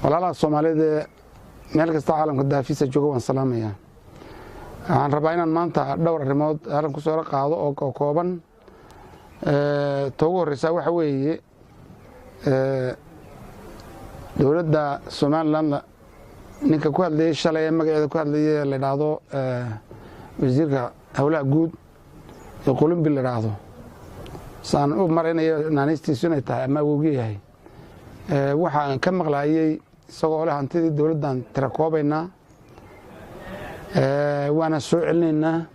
Walaalaha Soomaaliyeed ee meel kasta caalamka daafiisa jooga waan salaamayaa. Waxaan rabaa inaan maanta dhowr arrimood halkan ku soo qaado oo kooban. Ta ugu horreysa waxa weeye, dowladda Somaliland ninka ku hadlayay shalay ee magaceeda ku hadlayay la idhaahdo wasiirka howlaha guud ee Qulumbi la idhaahdo, saan u maraynayo naanistiisu inay tahay ama awowgi yahay, waxaan ka maqlaayey isagoo leh hantidii dowladdan tira koobaynaa, waana soo celinaynaa.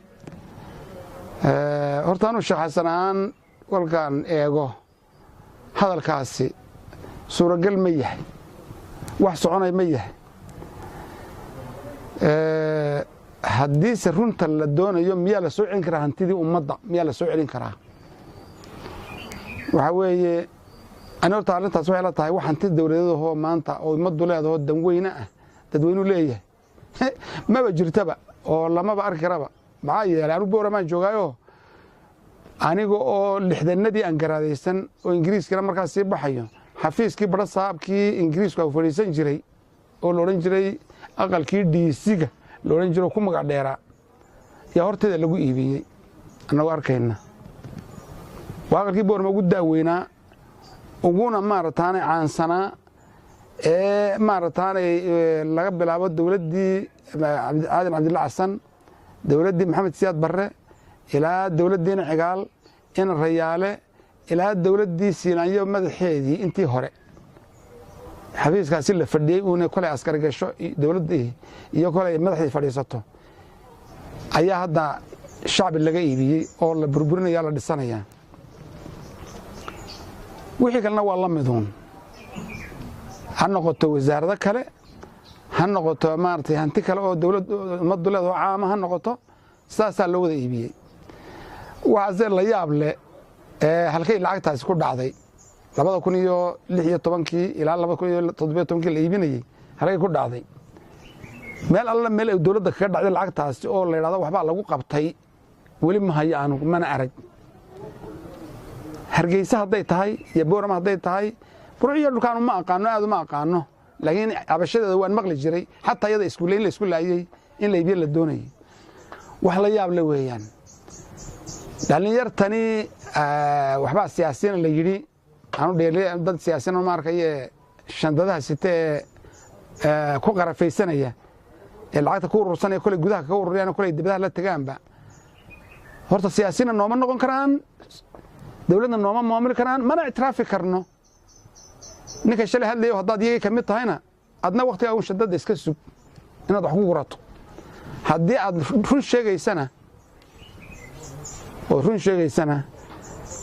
Horta anuu Sheekh Xasan ahaan kolkaan eego hadalkaasi suuragal ma yahay, wax soconay ma yahay? Haddiise runta la doonayo, miyaa la soo celin karaa hantidii ummadda? Miyaa la soo celin karaa? Waxaa weeye, ani horta arrintaas waxay la tahay wax hanti dowladeedahoo maanta oo ummaddu leedahoo danweyne ah, dadweynu leeyahay, maba jirtaba oo lamaba arki karaba. Maxaa yeelay, anigu Booramaan joogaayo, aniga oo 60-nadii aan garaadaysan oo Ingiriiskana markaas sii baxayo, xafiiskii badha saabkii Ingiriisku a fadhiisan jiray oo la odhan jiray aqalkii dhiisiga la odhan jiro, ku magac dheeraa, yaa horteeda lagu iibiyey annagoo arkayna. Waa aqalkii Boorama ugu daaweynaa, uguna maarataanay caansanaa ee maarataanay laga bilaabo dowladdii Aadan Cabdilla Xasan, dowladdii Maxamed Siyaad Barre, ilaa dowladdiina Cigaal ina Rayaale, ilaa dowladdii Siinaanyo madaxeedii intii hore. Xafiiskaasi la fadhiyey uuna kolay askari gasho dowladdii iyo kolay madaxdii fadhiisato ayaa hadda shacbi laga iibiyey oo la burburinaya, la dhisanayaa. Wixii kalena waa la miduun, ha noqoto wasaarado kale, ha noqoto maaragtay hanti kale oo dowlad ummaddu leedaho caama ha noqoto, sidaasaa loo wada iibiyey. Waxaase la yaab leh halkay lacagtaasi ku dhacday 2016-kii ilaa 2017-kii la iibinayey? Halkay ku dhacday? Meel alla meel ay dowladda kaga dhacday lacagtaasi oo la yidhahdo waxbaa lagu qabtay weli ma hayo, aanu mana arag. Hargeysa hadday tahay iyo Boorama hadday tahay, Burciyo dhulkaanu ma aqaano, aad uma aqaano, laakiin cabashadeeda waan maqli jiray, xataa iyada iskuulle in la isku laayey, in la iibiye la doonayay. Wax la yaab le weeyaan. Dhallinyartani waxbaa siyaasiyiin la yidhi, aanu dheeli dad siyaasiyiin ma arkaye, shandadaha site ee ku qarafaysanaya ee lacagta ku urursanaya, kolay gudaha kaga ururiyaan, kolay dibadaha la tegaanba, horta siyaasiyiinna nooma noqon karaan, dowladna nooma maamuli karaan, mana ictiraafi karno. Ninka shalay hadlayo, haddaad iyagii ka mid tahayna, adna waktigaa un shandada iska sug inaad wax ku gurato. Haddii aad run sheegaysana oo run sheegaysana,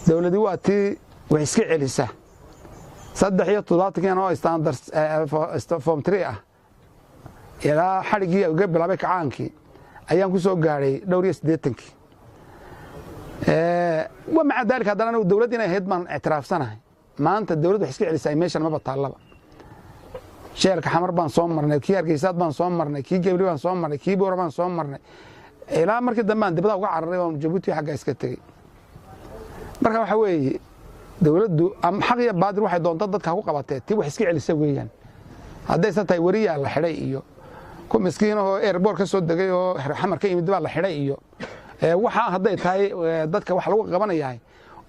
dowladi waa tii wax iska celisa. 73-kii oo standard form three ah ilaa xadhiggii uga bilaabay kacaankii ayaan ku soo gaadhay dhowr iyo siddeetankii. Wa maca daalika, haddana anigu dowladd inay ahayd baan ictiraafsanahay. Maanta dowladd wax iska celisa meeshan maba taallaba. Jeelka Xamar baan soo marnay, kii Hargeysaad baan soo marnay, kii Gebli baan soo marnay, kii Boora baan soo marnay, ilaa markii dambe aan dibadaha uga cararay oon Jabuuti xagga iska tegey. Marka waxa weeye, dowladdu xaq iyo baadil waxay doonto dadka ha ku qabatee, tii wax iska celisa weeyaan. Haddaysan tahay weriyaa la xidhay iyo ku miskiinahoo airport ka soo degay oo Xamar ka yimid baa la xidhay iyo waxaa, hadday tahay dadka wax lagu qabanayahay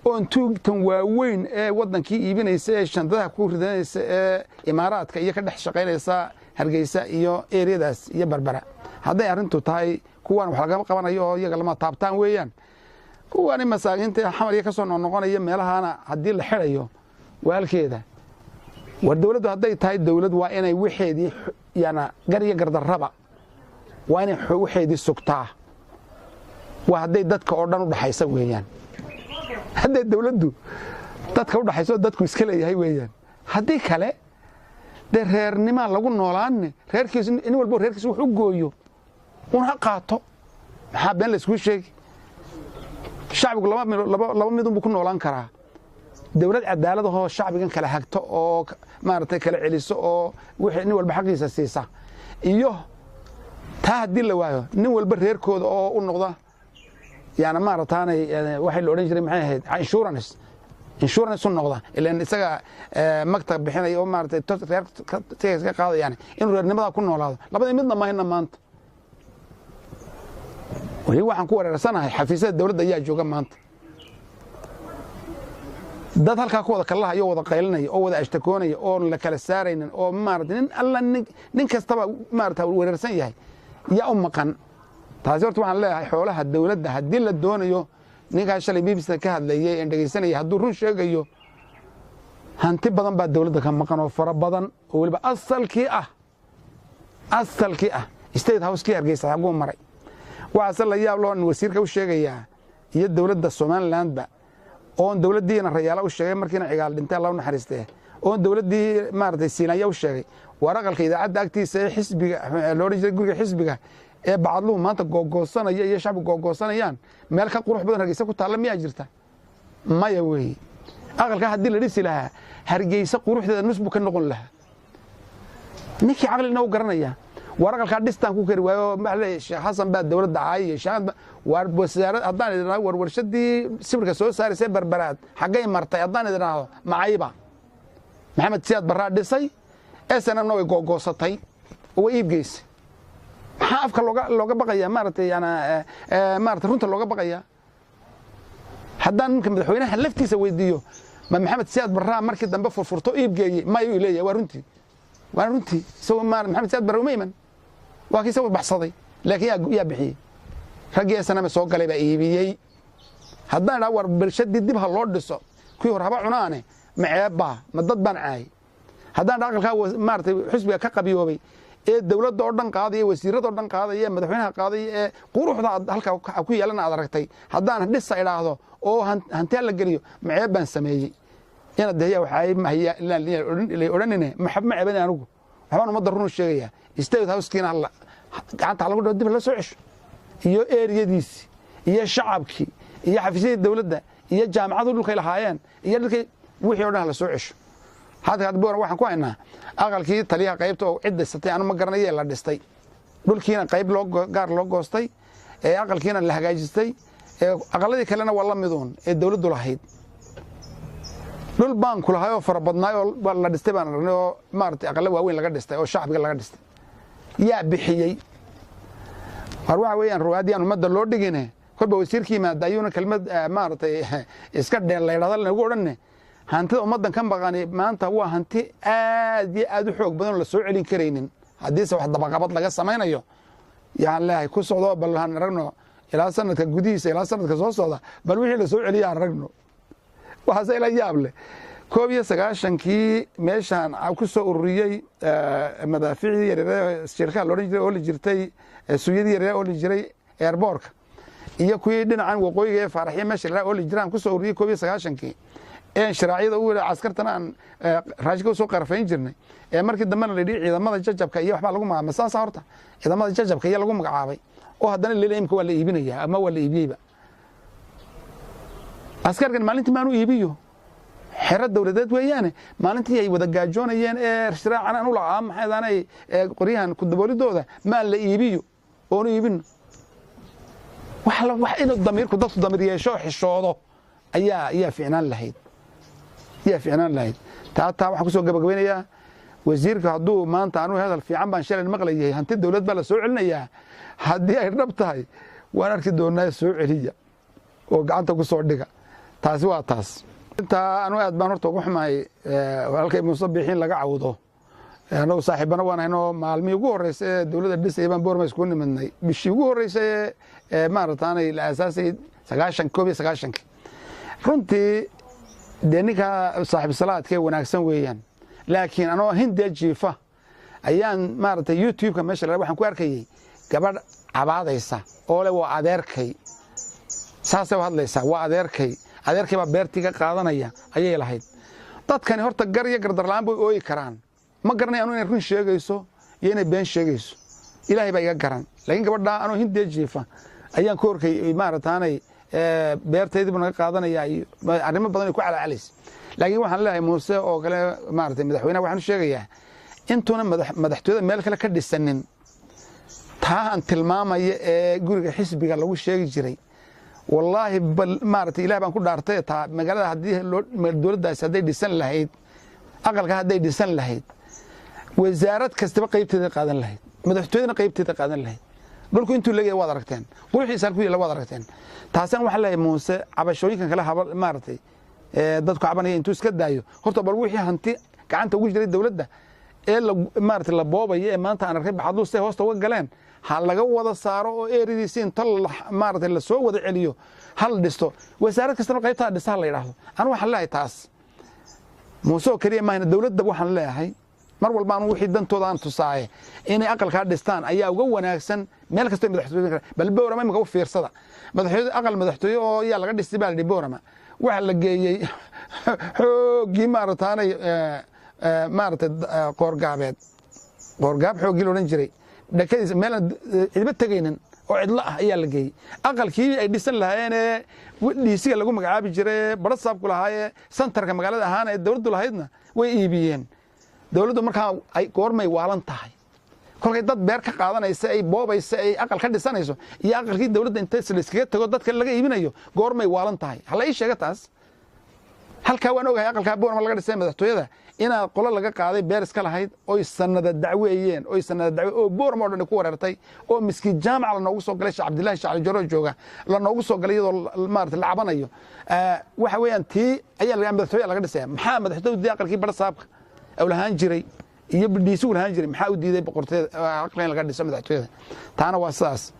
oon tuugtan waaweyn ee waddankii iibinaysa ee shandadaha ku ridanaysa ee Imaaraadka iyo ka dhex shaqaynaysa Hargeysa iyo eriyadaas iyo Berbera, hadday arrintu tahay kuwaan wax lagama qabanayo oo iyaga lama taabtaan weeyaan, kuwaani masaakiinta Xamar iyo ka soo noqnoqonaya meelahana haddii la xidhayo waalkeeda. War dowladdu hadday tahay dowlad, waa inay waxeedii yana gar iyo gardarraba waa inay waxeedii sugtaa. Waa hadday dadka oo dhan u dhaxaysa weeyaan, hadday dowladdu dadka u dhaxayso, dadku iska leeyahay weeyaan. Haddii kale dee reernimaa lagu noolaanne, reerkiis nin walbo reerkiis wax u gooyo un ha qaato. Maxaa been la iskuu sheegi? Shacbigu laba midunbuu ku noolaan karaa: dowlad cadaalad ahoo shacbigan kala hagto oo maaragtay kala celiso oo wixii nin walba xaqiisa siisa, iyo taa haddii la waayo, nin walba reerkooda oo u noqda yaana maarataanay waxay la odhan jiray, maxay ahayd, insurance. Insurance u noqda, ilaan isaga magta bixinaya oo maaragtay reer ka qaadayaan, inuu reernimada ku noolaado. Labadii midna mahayna maanta. Weli waxaan ku wareersanahay xafiisyada dowladda ayaa jooga maanta, dad halkaa ku wada kallahaya oo wada qaylinaya oo wada ashtakoonaya oon la kala saaraynin, oo maarata nin alla nin kastaba maarata wareersan yahay, yaa u maqan. Taasi horta waxaan leeyahay, xoolaha dowladda haddii la doonayo, ninkaas shalay BBC ka hadlayay een dhegaysanaya hadduu run sheegayo, hanti badan baa dowladda ka maqan oo fara badan, oo weliba asalkii ah. State House-kii Hargeysa xaguu maray? Waxaase la yaab loo wasiirka u sheegayaa iyo dowladda Somalilandba, oon dowladdiina Rayaala u sheegay markiina Cigaal dhintay, Alla u naxariistee, oon dowladdii maaragtay Siinaanya u sheegay, waar aqalka idaacadda agtiisa ee xisbiga loo odhan jiray, guriga xisbiga ee bacadluhu maanta googoosanaya iyo shacbigu googoosanayaan, meel ka qurux badan Hargeysa ku taalla miyaa jirta? Maya weeye. Aqalka haddii la dhisi lahaa, Hargeysa quruxdeeda nus buu ka noqon lahaa. Ninkii caqlina u garanaya. Waar aqalkaa dhistaan ku kari waayo. Sheekh Xasan baa dowladda caayay, sheekh waar wasaarad. Haddaan idin war warshadii sibirka soo saaraysay Berberaad xaggay martay haddaan idin idhaahdo, macayba Maxamed Siyaad Barraa dhisay, SNMna way googoosatay oo way iibgeysay. Maxaa afka looga baqayaa, maaragtay, yana maaragtay runta looga baqayaa? Haddaan ninka madaxweynaha laftiisa weydiiyo, ma Maxamed Siyaad Barraa markii dambe furfurto iibgeeyey? Mayuu leeyahay. Waa runtii, waana runtii. Isagoo Maxamed Siyaad Barre uma iman, waa kii isagoo baxsaday, laakiin yaa bixiyey? Raggii SNM soo galay baa iibiyey. Haddaan idhaa war bulshadii dib ha loo dhiso, kuwii hore haba cunaane, ma ceebbaa? Ma dad baan caayay? Haddaan dha aqalkaa maaragtay xisbiga ka qabiyoobay ee dowladda oo dhan qaadaya, wasiirada oo dhan qaadaya, ee madaxweynaha qaadaya, ee quruxda halkaa ku yeelana aad aragtay, haddaan dhisa idhaahdo oo hanti la geliyo, ma ceeb baan sameeyey? Inaad dehiya waxay odhanine, ma ceebani anigu. Waxbaan ummadda run u sheegayaa. State House-kiina gacanta lagu dhaho, dib la soo cesho, iyo eriyadiisii iyo shacabkii iyo xafiisyadii dowladda iyo jaamacadu dhulkay lahaayeen iyo dhulkay wixii o dhan hala soo cesho. Hadda hadda Boora waxaan ku haynaa aqalkii taliyaha qaybta oo cid dhisatay anu ma garanaye la dhistay, dhulkiina qayb loo gaar loo goostay, ee aqalkiina la hagaajistay, ee aqaladii kalena waa la miduun ee dowladdu lahayd. Dhul baanku lahay oo fara badnaay oo la dhistay baan aragnay, oo maaragtay aqalo waaweyn laga dhistay oo shacbiga laga dhistay. Yaa bixiyey? War waxa weeyaan, ruwaaddii aan ummadda loo dhigine, kolba wasiirka yimaada ayuuna kelmad maaragtay iska dheen la yidhahda lagu odhanne. Hantida ummaddan ka maqani maanta waa hanti aad iyo aad u xoog badan oo la soo celin karaynin haddiise wax dabaqabad laga samaynayo. Yaan leeyahay, ku socdo, bal han aragno ilaa sanadka gudihiisa, ilaa sanadka soo socda, bal wixii la soo celiya aan aragno. Waxaase ila yaab leh, 91-kii meeshaan ku soo ururiyey madaafiicdii yaryare shirkaha loodhan jiray, ooli jirtay, suuyadii yaryare ooli jiray airport-ka, iyo kuwii dhinacan waqooyiga ee Faaraxyo meesha la ooli jiraan ku soo ururiyey 91-kii, een shiraacyada u caskartana aan raashinka usoo qarfayn jirnay, ee markii dambena la yidhi ciidamada jajabka iyo waxbaa lagu magacaabay. Saasa horta ciidamada jajabka iyo lagu magacaabay, oo haddana lele imka waa la iibinaya ama waa la iibiyeyba. Askarkan maalintii maanu iibiyo xero dowladeed weeyaane, maalintii ay wada gaajoonayeen ee shiraacan aan u lacaa maxaydaanay qoryahan ku daboolidooda maan la iibiyo oonu iibino. Wax inuu damiirku dadku damiir yeesho oo xishoodo ayaa fiicnaan lahayd, yaa fiicnaan lahayd. Taa waxaan kusoo gabagabeynayaa, wasiirka hadduu maanta, anuu hadal fiican baan shalay maqlayay, hanti dowlad baa la soo celinayaa. Haddii ay dhab tahay waan arki doonaa. Soo celiya oo gacanta ku soo dhiga. Taasi waa taas. Intaa anu aad baan horta ugu xumahay walaalkay Muuse Biixin laga cawdo. Annagu saaxiibana waan haynoo, maalmihii ugu horreysay ee dowladda dhisaya baan Boorma iskugu nimadnay, bishii ugu horreysay ee maarataanay la aasaasay 91-kii. Runtii dee ninka saaxiib salaadkee wanaagsan weeyaan, laakiin anoo Hindiya jiifa ayaan maaragtay YouTube-ka meesha la waxaan ku arkayey gabadh cabaadaysa oo le waa adeerkay. Saasay u hadlaysaa, waa adeerkay, adeerkay baa beertii ka qaadanaya ayay lahayd. Dadkani horta gar iyo gardarla'aan bay ooyi karaan. Ma garanay anu inay run sheegayso iyo inay been sheegayso, Ilaahay baa iga garan. Laakiin gabadhaa anoo Hindiya jiifa ayaan ku horkay maarataanay beertaydiibu naga qaadanaya iyo arrimo badan ay ku calaacalaysa. Laakiin waxaan leeyahay Muuse oo kale, maaragtay, madaxweynaha waxaan u sheegayaa intuuna madaxtooyada meel kale ka dhisanin, taa aan tilmaamaya ee guriga xisbiga lagu sheegi jiray. Wallaahi, bal maaragtay, Ilaah baan ku dhaartay, taa magaalada haddii loo dowladdaasi hadday dhisan lahayd aqalka, hadday dhisan lahayd, wasaarad kastaba qaybteeda qaadan lahayd, madaxtooyadana qaybteeda qaadan lahayd. Dhulku intuu leegyahay waad aragteen, quruxdiisa halku yaalla waad aragteen. Taasaan waxaan leeyahay Muuse, cabashooyinkan kale haba maaragtay dadku cabanaya intuu iska daayo, horta bal wixii hanti gacanta ugu jiray dowladda ee la maaragtay la boobayo ee maanta aan arkay baxadlu say hoosta uga galeen, ha laga wada saaro oo eradiisi inta maaragtay la soo wada celiyo, ha la dhisto, wasaarad kastaba qaybtaa dhisa ha la yidhaahdo. Anu waxaan leeyahay taas Muuse oo keliya maahna, dowladda waxaan leeyahay mar walba anu wixii dantooda aan tusaaye inay aqalkaa dhistaan ayaa uga wanaagsan meel kastoo madaxtooye. Bal Boorama imika u fiirsada, madaxtooye, aqal madaxtooye oo yaa laga dhistay baa la yidhi Boorama. Waxa la geeyey xooggii maarataanay maaragtay Qoorgaabeed, Qoorgaab xooggii la odhan jiray dhakadiisa, meel aan cidba tegaynin oo cidlo ah ayaa la geeyey aqalkii ay dhisan lahaayeen ee dhiisiga lagu magacaabi jiray, barasaabku lahaayee, santarka magaalada ahaana ee dowladdu lahaydna way iibiyeen. Dowladdu markaa ay goormay waalan tahay? Kolkay dad beer ka qaadanaysa, ay boobaysa, ay aqal ka dhisanayso, iyo aqalkii dowladda inta layskaga tago dadka laga iibinayo, goormay waalan tahay? Hala ii sheega taas. Halkaa waan ogahay aqalkaa Boorama laga dhisay madaxtooyada inaa qolo laga qaaday beer iska lahayd oy sanada dacweeyeen, oy sanada dacwe oo Boorama o dhan ku wareertay, oo miskiin jaamaca lanoogu soo galay, Sheekh Cabdillahi Sheekh Cali Joro jooga lanoogu soo galay iyadoo maarata la cabanayo. Waxa weeyaan tii ayaa laga madaxtooya laga dhisaya. Maxaa madaxtooyadu dii aqalkii barasaabka aw lahaan jiray iyo dhiisigu lahaan jiray, maxaa u diiday boqortooyada aqalka in laga dhiso madaxtooyada? Taana waa sidaas.